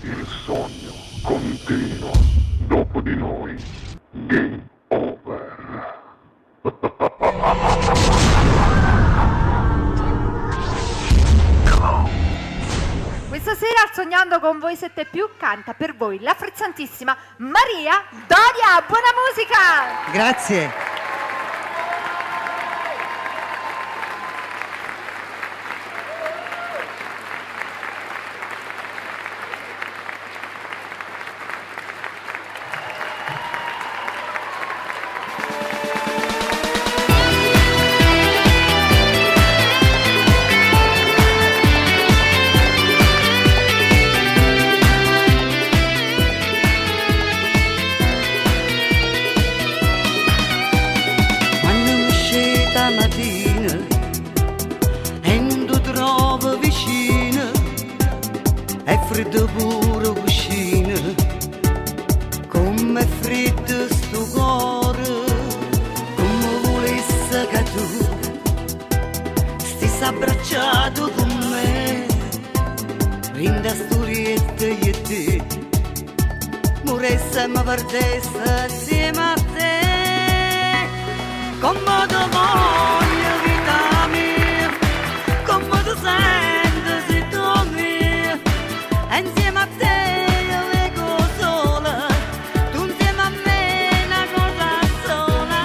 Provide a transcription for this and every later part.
Il sogno continua dopo di noi. Game over. Questa sera al Sognando con voi 7 più canta per voi la frizzantissima Maria Doria. Buona musica! Grazie. Quando mi sceta matina e non ti trovo vicino, è freddo pure cucina, come è freddo sto cuore, come volesse che tu stessi abbracciato con me, rinda sto lietto io e te, moresse e mi perdesse insieme a te. Come ti voglio vita mia, come ti sento se tu mia, e insieme a te io vedo sola, tu insieme a me una cosa sola,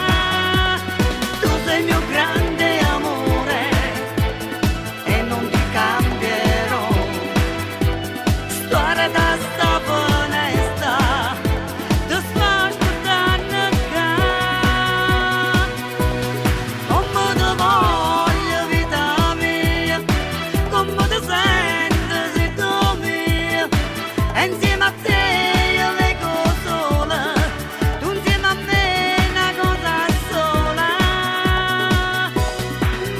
tu sei il mio grande amore e non ti cambierò. Sto da sta finestra, ti sto aspettando qua. Come ti voglio vita mia, come ti sento se tu mia, e insieme a te io vedo sola, tu insieme a me una cosa sola.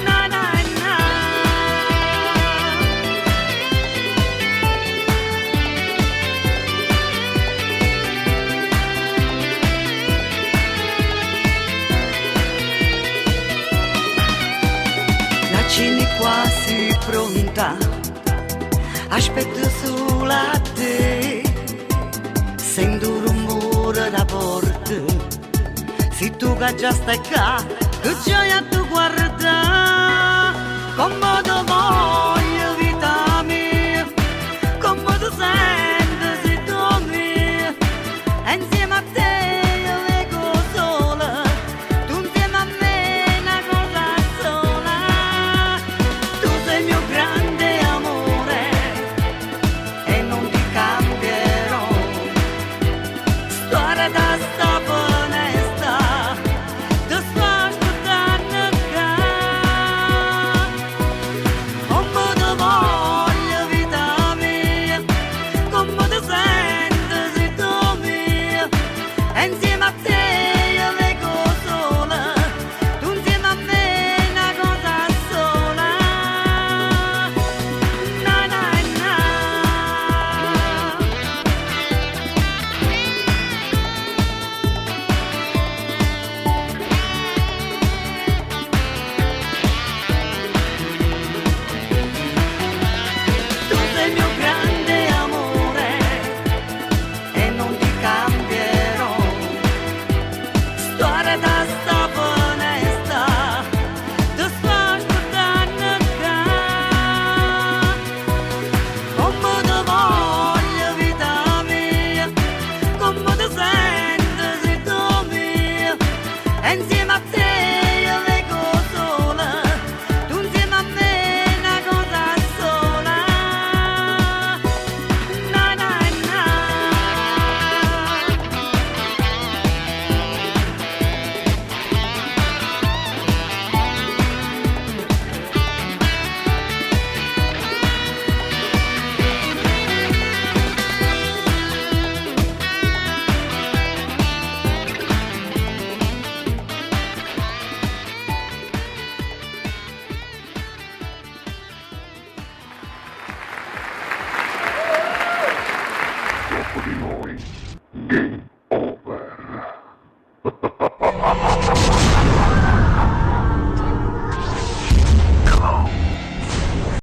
Na na na. La cena è quasi pronta, aspetto solo a te. Sento un rumore da porta, se tu che già stai qua, che gioia ti guarda, come ti voglio.